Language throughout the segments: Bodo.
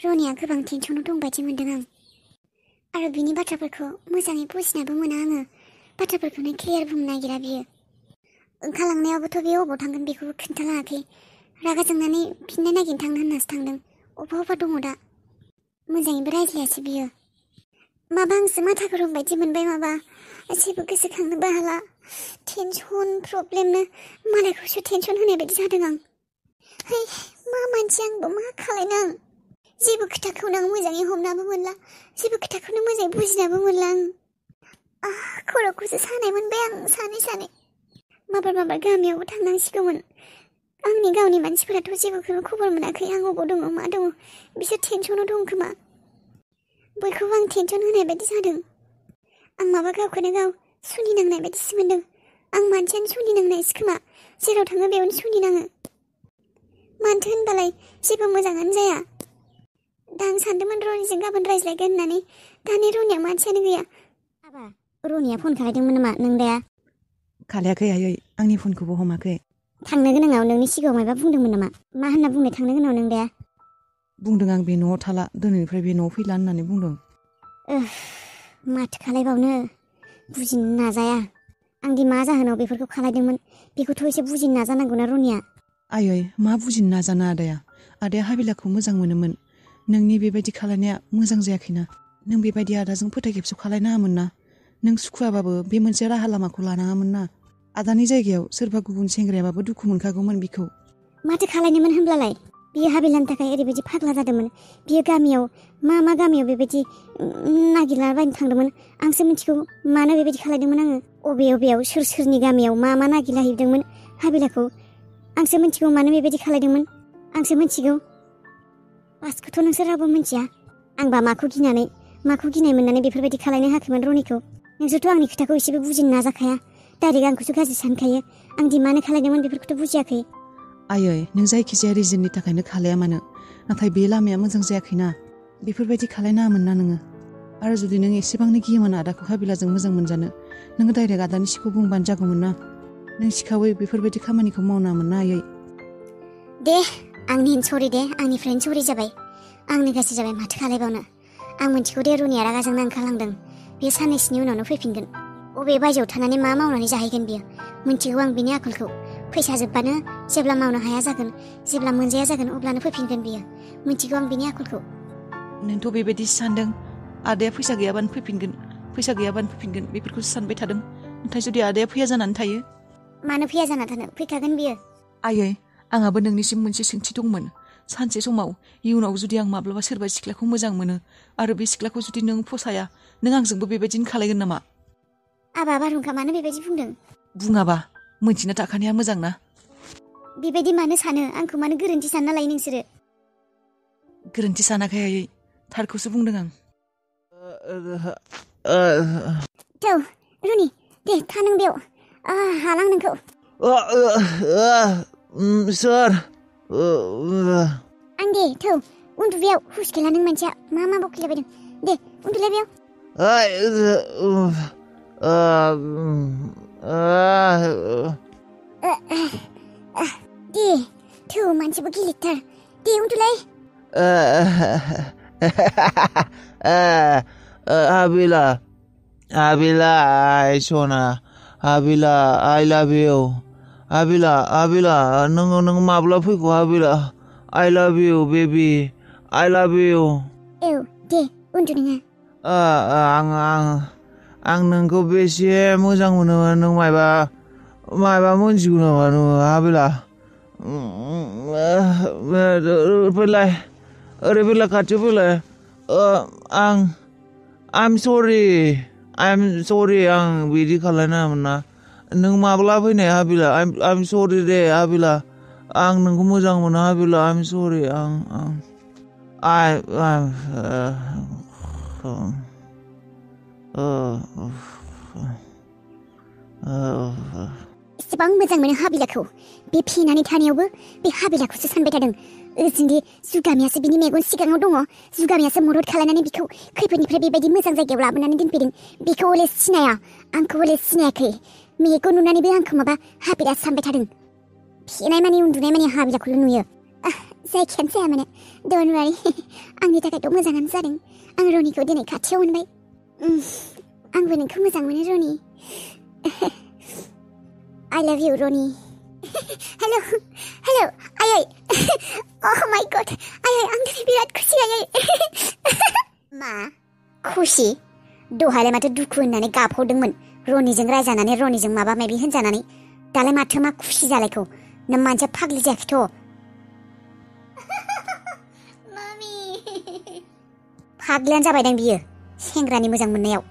रनिया गोबां टेनसनाव दं बायदि मोनदों आं आरो बिनि बाथ्राफोरखौ मोजाङै बुजिनाबो मोना आङो बाथ्राफोरखौनो क्लियार बुंनो नागिरा बियो ओंखारलांनायावबोथ' बे अबाव थांगोन बेखौबो खिन्थालाङाखै रागा जोंनानै फिननाय नागिरनो थांनो होननासो थांदों अबा दङ दा मोजाङैबो रायज्लायासै बियो माबा आंसो माथा गरम बायदि मोनबाय माबा जेबो गोसोखांनोबो हाला टेनसन प्रब्लेमनो मालायखौसो टेनसन होनाय बायदि जादों आं है मा मानसि आंबो मा खालायनो आं जेबो खोथाखौनो आं मोजाङै हमनाबो मोनला जेबो खोथाखौनो मोजाङै बुजिनाबो मोनला आं खर'खौसो सानाय मोनबाय आं सानै माबार गामियावबो थांनांसिगौमोन आंनि गावनि मानसिफोराथ' जेबोखौनो खबर मोनाखै आं अबाव दङ मा दङ बिसोर टेनसनाव दं खोमा बयखौबो आं टेनसन होनाय बायदि जादों आं माबा गावखौनो गाव सुनि नांनाय बायदिसो मोनदों आं मानसियानो सुनि नांनायसो खोमा जेराव थाङो बेयावनो सुनि नाङो मानोथो होनबालाय जेबो मोजाङानो जाया दा आं सानदोंमोन रनिजों गाबोन रायज्लायगोन होननानै दानि रनिया मानसियानो गैया आबा रनिया फन खालायदोंमोन नामा नों दा खालायाखै आयै आंनि फनखौबो हमाखै थांनो गोनाङाव नोंनि सिगाङाव माबा बुंदोंमोन नामा मा होनना बुंनो थांनो गोनाङाव नों दा बुंदों आं बे न'आव थाला दिनैनिफ्राय बे न'आव फैला होननानै बुंदों माथो खालायबावनो बुजिनो नाजाया आंदि मा जाहोनाव बेफोरखौ खालायदोंमोन बेखौथ' एसे बुजिनो नाजानांगौना रनिया आयै मा बुजिनो नाजानो आदाया हाबिलाखौ मोजां मोनोमोन नोंनि बेबायदि खालायनाया मोजां जायाखैना नों बेबायदि आदाजों फोथाय खेबस' खालायनाङामोन ना नों सुखुवाबाबो बे मोनसे राहा लामाखौ लानाङामोन ना आदानि जायगायाव सोरबा गुबुन सेंग्रायाबाबो दुखु मोनखागौमोन बिखौ माथो खालायनोमोन होनब्लालाय बियो हाबिलानि थाखाय ओरैबायदि फाग्ला जादोंमोन बियो गामियाव मा गामियाव बेबायदि नागिरलाबायनो थांदोंमोन आंसो मिथिगौ मानो बेबायदि खालायदोंमोन आङो अबेयाव सोरनि गामियाव मा नागिरलाहैदोंमोन हाबिलाखौ आंसो मिथिगौ मानो बेबायदि खालायदोंमोन आंसो मिथिगौ बासखौथ' नोंसोर रावबो मिथिया आंबा माखौ गिनाय मोननानै बेफोरबायदि खालायनो हाखोमोन रनिखौ नोंसोरथ' आंनि खोथाखौ एसेबो बुजिनो नाजाखाया डाइरेक्ट आंखौसो गाज्रि सानखायो आंदि मानो खालायदोंमोन बेफोरखौथ' बुजियाखै आयै नों जायखिजाया रिजननि थाखायनो खालाया मानो नाथाय बे लामाया मोजां जायाखैना बेफोरबायदि खालायनाङामोन ना नोङो आरो जुदि नों एसेबांनो गियोमोन आदाखौ हाबिलाजों मोजां मोनजानो नोङो डाइरेक्ट आदानि सिखौ बुंबानो जागौमोन ना नों सिखावै बेफोरबायदि खामानिखौ मावनाङामोन ना आयै दे आंनि सरि दे आंनिफ्रायनो सरि जाबाय आंनो गाज्रि जाबाय माथो खालायबावनो आं मिथिगौ दे रनिया रागा जोंना ओंखारलांदों बेयो साननैसोनि उनावनो फैफिनगोन अबे बायजोआव थानानै मा मावनानै जाहैगोन बियो मिथिगौ आं बिनि आखलखौ फैसा जोबबानो जेब्ला मावनो हाया जागोन जेब्ला मोनजाया जागोन अब्लानो फैफिनगोन बियो मिथिगौ आं बिनि आखलखौ नोंथ' बेबायदि सानदों आदाया फैसा गैयाबानो फैफिनगोन बेफोरखौसो सानबाय थादों नाथाय जुदि आदाया फैया जानानै थायो मानो फैया जाना थानो फैखागोन बियो आयै आंहाबो नोंनिसिम मोनसे सोंथि दंमोन सानसे समाव इयुनाव जुदि आं माब्लाबा सोरबा सिख्लाखौ मोजां मोनो आरो बे सिख्लाखौ जुदि नों फसाया नों आंजोंबो बेबायदिनो खालायगोन नामा आबा बारहुंखा मानो बेबायदि बुंदों बुङाबा मोनथिना थाखानाया मोजां ना बेबायदि मानो सानो आंखौ मानो गोरोन्थि सानना लायो नोंसोरो गोरोन्थि सानाखै आयै थारखौसो बुंदों आं थौ रुनि दे था नों बेयाव हालां नोंखौ सोर आं दे थौ उन्दु बेयाव हुस गैला नों मानसिया मा बखिलाबायदों दे उन्दुलाय बेयाव दे थौ मानसिबो गिलिरथार दे उन्दुलाय हाबिला सना हाबिला आइ लाभ इउ हाबिला नों माब्ला फैगौ हाबिला आइ लाभ इउ बेबि आइ लाभ इउ औ दे उन्दु नोङो आं नोंखौ बेसे मोजां मोनोमोन नों मायबा मोनथिगौ नामा नोङो हाबिला फैलाय ओरै फैलाय खाथियाव फैलाय आं सरि आं बिदि खालायनाङामोन ना नों माब्ला फैनाय हाबिला आं सरि दे हाबिला आं नोंखौ मोजां मोनो हाबिला आं सरि एसेबां मोजां मोनो हाबिलाखौ बे फेनानै थानायावबो बे हाबिलाखौसो सानबाय थादों ओजोंदि जुगामियासो बिनि मेगन सिगाङाव दङ जुगामियासो मदद खालायनानै बिखौ खैफोदनिफ्राय बेबायदि मोजां जायगायाव लाबोनानै दोनफैदों बेखौ हले सिनाया आंखौ हले सिनायाखै मेगन नुनानैबो आंखौ माबा हाबिला सानबाय थादों फेनाय मानि उन्दुनाय मानि हाबिलाखौल' नुयो जायखियानो जाया मानो डोन्ट वरी आंनि थाखायथ' मोजाङानो जादों आं रनिखौ दिनै खाथियाव मोनबाय आंबो नोंखौ मोजां मोनो रनि I love you रनि हेलो हेलो आयै oh my god आयै आं दिनै बिराद खुसि आयै मा खुसि दहायलाय माथो दुखु होननानै गाबहरदोंमोन रनिजों रायजानानै रनिजों माबा माबि होनजानानै दालाय माथो मा खुसि जालायखौ नों मानसिया फाग्लि जायाखैथ' मामि फाग्लियानो जाबायदां बियो सेंग्रानि मोजां मोननायाव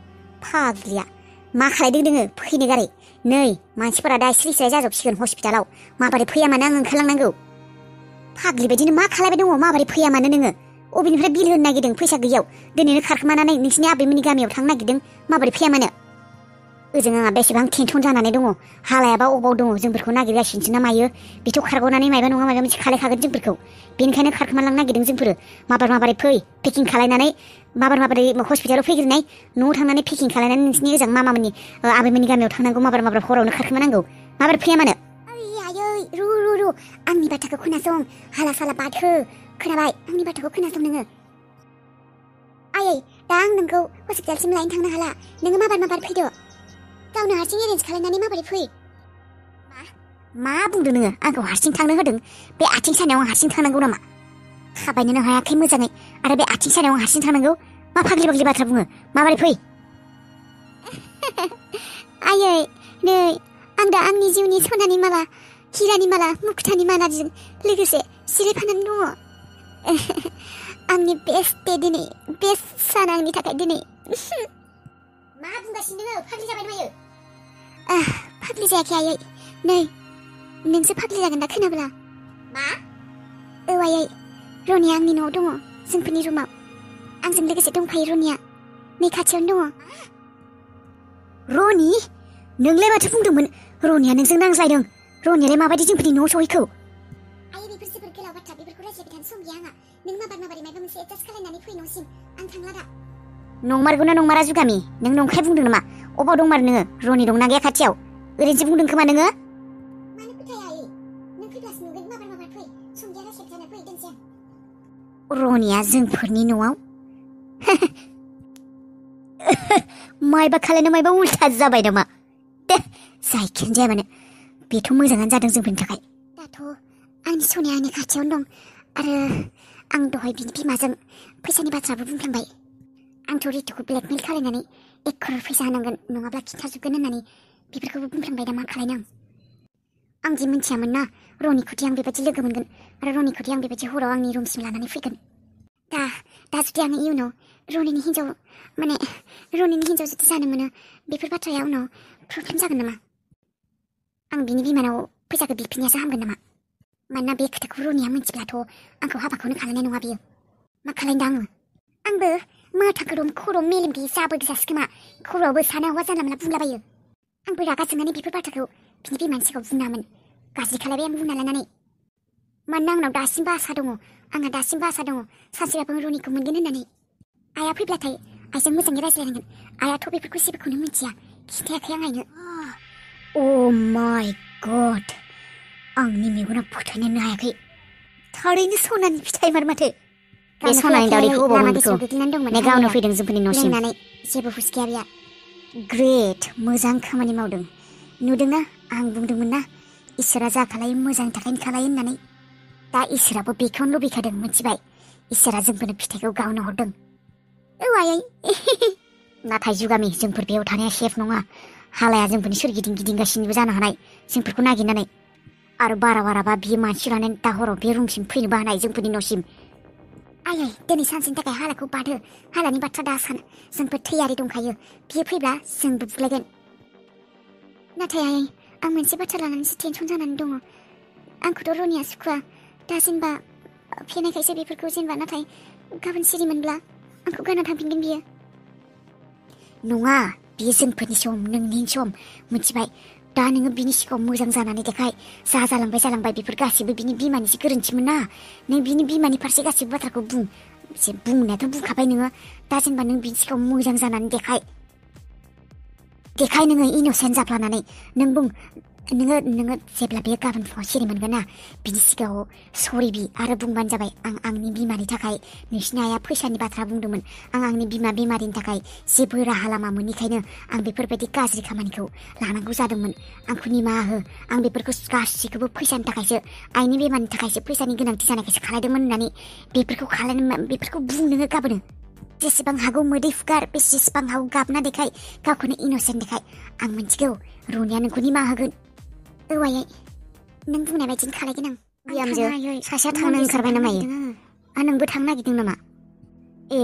फाग्लिया मा खालायदों दोङो फैनो गारै नै मानसिफोरा दा स्रि स्राय जाजोबसिगोन हस्पिटालाव माबोरै फैया मानो आं ओंखारलांनांगौ फाग्लि बायदिनो मा खालायबाय दङ माबोरै फैया मानो नोङो अबेनिफ्राय बिल होनो नागिरदों फैसा गैयाव दिनैनो खारखोमानानै नोंसिनि आबैमोननि गामियाव थांनो नागिरदों माबोरै फैया मानो ओजों आंहा बेसेबां टेनसन जानानै दङ हालायाबा अबाव दङ जोंफोरखौ नागिरगासिनोसो ना मायो बेथ' खारग'नानै मायबा नङा मायबा मोनसे खालायखागोन जोंफोरखौ बेनिखायनो खारखोमालांनो नागिरदों जोंफोरो माबोरै फै पेकिं खालायनानै माबोरै हस्पिटालाव फैग्रोनाय न'आव थांनानै पेकिं खालायनानै नोंसिनि ओजों मामामोननि आबैमोननि गामियाव थांनांगौ माबोरै हरावनो खारखोमानांगौ माबोरै फैया मानो आयै रु आंनि बाथ्राखौ खोनासं हाला साला बाथो खोनाबाय आंनि बाथ्राखौ खोनासं नोङो आयै दा आं नोंखौ हस्पिटालसिम लायनो थांनो हाला नोङो माबार फैदो गावनो हारसिं एरेन्ज खालामनानै माबोरै फै मा बुंदों नोङो आंखौ हारसिं थांनो होदों बे आथिं सानायाव आं हारसिं थांनांगौ नामा थाबायनोनो हायाखै मोजाङै आरो बे आथिं सानायाव आं हारसिं थांनांगौ मा फाग्लि बाग्लि बाथ्रा बुङो माबोरै फै आयै नै आं दा आंनि जिउनि सनानि माला हिरानि माला मुक्तानि मालाजों लोगोसे जिरायफानानै दङ आंनि बेस्ट दे दिनै बेस्ट सान आंनि थाखाय दिनै मा बुंगासिनो नोङो फाग्लि जाबाय नामायो फाग्लि जायाखै आयै नै नोंसो फाग्लि जागोन दा खोनाब्ला मा औ आयै रनिया आंनि न'आव दङ जोंफोरनि रुमाव आंजों लोगोसे दंफायो रनिया नै खाथियावनो दङ रनि नोंलाय माथो बुंदोंमोन रनिया नोंजों नांज्लायदों रनियालाय माबायदि जोंफोरनि न'आव सहैखौ आयै बेफोर जोबोर गोलाव बाथ्रा बेफोरखौ रायज्लायबाय थानो सम गैया आंहा नों माबारै माबा मोनसे एडजास्ट खालायनानै फै न'सिम आं थांला दा नंमारगौना नंमारा जुगामि नों नंखाय बुंदों नामा अबाव दंमार नोङो रनि दंना गैया खाथियाव ओरैनोसो बुंदों खोमा नोङो मानो फोथाया आयै नों फैब्लासो नुगोन माबार फै सम गैया रायज्लायबाय थानो फै दोनसै आं रनिया जोंफोरनि न'आव मायबा खालायनो मायबा उल्था जाबाय नामा दे जायखियानो जाया मानो बेथ' मोजाङानो जादों जोंफोरनि थाखाय दाथ' आंनि सनिया आंनि खाथियावनो दं आरो आं दहाय बिनि बिमाजों फैसानि बाथ्राबो बुंफ्लांबाय आंथ' रितुखौ ब्लेकमेल खालायनानै 1 करोड़ फैसा होनांगोन नङाब्ला खिन्थाजोबगोन होननानै बेफोरखौबो बुंफ्लांबाय दा मा खालायनो आं जे मिन्थियामोन ना रनिखौदि आं बेबायदि लोगो मोनगोन आरो रनिखौदि आं बेबायदि हराव आंनि रुमसिम लानानै फैगोन दा जुदि आङो इयुनाव रनिनि हिन्जाव जुदि जानो मोनो बेफोर बाथ्राया उनाव प्रब्लेम जागोन नामा आं बिनि बिमानाव फैसाखौ बिफिननायासो हामगोन नामा मानोना बे खोथाखौ रनिया मिन्थिब्लाथ' आंखौ हाबाखौनो खालामनाय नङा बियो मा खालायनो आंबो माथा गरम खर' मेलेम गैयि जाबोगजासो खोमा खर'आवबो साना हौवा जानला मोनला बुंलाबायो आंबो रागा जोंनानै बेफोर बाथ्राखौ बिनि बिमानि सिगाङाव बुंनामोन गाज्रि खालायबाय आं बुंना लानानै मानोना आंनाव दासिमबो आसा दङ सानसेबाबो रनिखौ मोनगोन होननानै आइया फैब्लाथाय आइजों मोजाङै रायज्लायनांगोन आइयाथ' बेफोरखौ जेबोखौनो मिन्थिया खिन्थायाखै आं आइनो अ माय गड आंनि मेगना फोथायनोनो हायाखै थारैनो सनानि फिथाइमार माथो बे सनानि दावदैखौ अबाव मोनखो गावनो फैदों जोंफोरनि न'सिम जेबो हुस गैया बेहा ग्रेट मोजां खामानि मावदों नुदोंना आं बुंदोंमोन ना इसोरा जा खालायो मोजांनि थाखायनो खालायो होननानै दा इसोराबो बेखौनो लुबैखादों मिथिबाय इसोरा जोंफोरनो फिथाइखौ गावनो हरदों औ आयै नाथाय जुगामि जोंफोर बेयाव थानाया सेफ नङा हालाया जोंफोरनि सोरगिदिं गिदिंगासिनोबो जानो हानाय जोंफोरखौ नागिरनानै आरो बाराबा बियो मानसि लानानै दा हराव बे रुमसिम फैनोबो हानाय जोंफोरनि न'सिम आयै दिनै सानसेनि थाखाय हालाखौ बादो हालानि बाथ्रा दा सान जोंफोर थैयारि दंखायो बियो फैब्ला जोंबो बुलायगोन नाथाय आयै आं मोनसे बाथ्रा लानानैसो टेनसन जानानै दङ आंखौथ' रनिया सुखुवा दा जेनेबा फेनायखायसो बेफोरखौ जेनेबा नाथाय गाबोन सिरि मोनब्ला आंखौ गारना थांफिनगोन बियो नङा बियो जोंफोरनि सम नोंनि सम मिथिबाय दा नोङो बिनि सिगाङाव मोजां जानानै देखाय जा जालांबाय बेफोर गासिबो बिनि बिमानिसो गोरोन्थिमोन ना नों बिनि बिमानि फारसे गासिबो बाथ्राखौ बुंनायाथ' बुंखाबाय नोङो दा जेनेबा नों बिनि सिगाङाव मोजां जानानै देखाय नोङो इन'सेन्ट जाफ्लानानै नों बुं नोङो जेब्ला बे गाबोन फुङाव सिरि मोनगोन ना बिनि सिगाङाव सरि बि आरो बुंबानो जाबाय आं आंनि बिमानि थाखाय नोंसिनि आइया फैसानि बाथ्रा बुंदोंमोन आं आंनि बिमा बेमारिनि थाखाय जेबो राहा लामा मोनिखायनो आं बेफोरबायदि गाज्रि खामानिखौ लानांगौ जादोंमोन आंखौ निमाहा हो आं बेफोरखौ गासिखौबो फैसानि थाखायसो आइनि बेमारनि थाखायसो फैसानि गोनांथि जानायखायसो खालायदोंमोन होननानै बेफोरखौ बुं नोङो गाबोनो जेसेबां हागौ मोदै फुगार बेसेबां हागौ गाबना देखाय गावखौनो इनोसेन्ट देखाय आं मिथिगौ रनिया नोंखौ निमाहा होगोन औ आयै नों बुंनाय बायदिनो खालायगोन आं बिहामजो सासेया थांनो ओंखारबाय ना मायो नोंबो थांनो नागिरदों नामा ए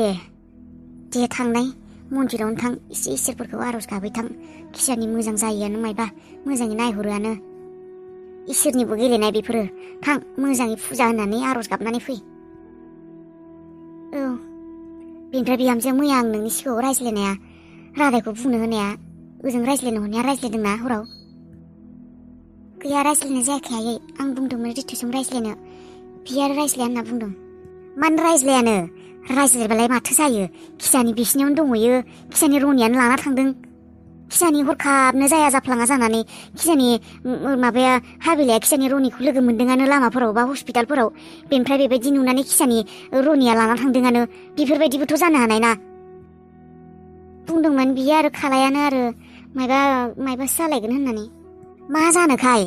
दे थांनाय मन्दिरावनो थां एसे इसोरफोरखौ आरज गाबै थां खिसानि मोजां जायोआनो मायबा मोजाङै नायहरोआनो इसोरनिबो गेलेनाय बेफोरो थां मोजाङै फुजा होनानै आरज गाबनानै फै औ बेनिफ्राय बिहामजो मैया आं नोंनि सिगाङाव रायज्लायनाया रादायखौ बुंनो होनाया ओजों रायज्लायनो हरनाया रायज्लायदोंना हराव गैया रायज्लायनाय जायाखै आयै आं बुंदोंमोन रितुजों रायज्लायनो बियो आरो रायज्लाया होनना बुंदों मानो रायज्लायानो रायज्लायबालाय माथो जायो खिसानि बिसिनियावनो दंहैयो खिसानि रनियानो लाना थांदों खिसानि हरखाबनो जाया जाफ्लाङा जानानै खिसानि माबाया हाबिलाया खिसानि रनिखौ लोगो मोनदोंआनो लामाफोराव बा हस्पिटालफोराव बेनिफ्राय बेबायदि नुनानै खिसानि रनिया लाना थांदोंआनो बेफोरबायदिबोथ' जानो हानाय ना बुंदोंमोन बियो आरो खालायानो आरो मायबासो जालायगोन होननानै मा जानोखाय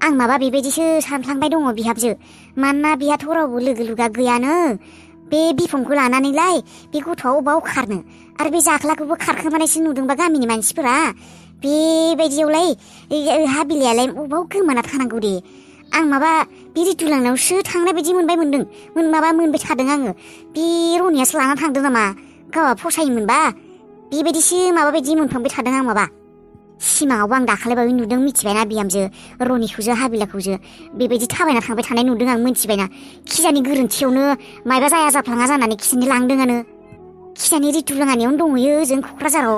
आं माबा बेबायदिसो सानफ्लांबाय दङ बिहामजो मानोना बिहाथ' रावबो लोगो लुगा गैयानो बे बिफंखौ लानानैलाय बे गथ'आ अबाव खारनो आरो बे जाख्लाखौबो खारखोमानायसो नुदोंबा गामिनि मानसिफोरा बेबायदियावलाय हाबिलायालाय अबाव गोमाना थानांगौ दे आं माबा बे रितुलांनावसो थांनाय बायदि मोनबाय थादों आङो बे रनियासो लाना थांदों नामा गावहा फसायोमोनबा बेबायदिसो माबा बायदि मोनफ्लांबाय थादों आं माबा सिमाङावबो आं दाखालिबावै नुदों मिथिबायना बिहामजो रनिखौसो हाबिलाखौसो बेबायदि थाबायना थांबाय थानाय नुदों आं मिथिबायना खिजानि गोरोन्थियावनो मायबा जाया जाफ्लाङा जानानै खिजानि लांदोंआनो खिजानि रितुलाङानियावनो दंहैयो ओजों क'क्राझाराव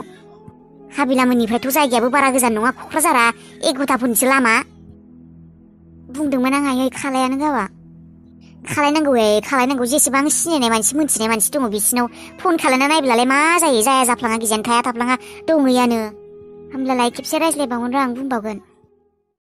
हाबिलामोननिफ्रायथ' जायगायाबो बारा गोजान नङा क'क्राझारा 1 घन्टाफोरनिसो लामा बुंदोंमोन आं आयै खालायानो गावा खालायनांगौ जेसेबां सिनायनाय मानसि मोनथिनाय मानसि दङ बिसिनाव फन खालायना नायब्लालाय मा जायो जाया जाफ्लाङा गिजानो थाया थाफ्लाङा दंहैयानो होमब्लालाय खेबसे रायज्लायबावगोन र' आं बुंबावगोन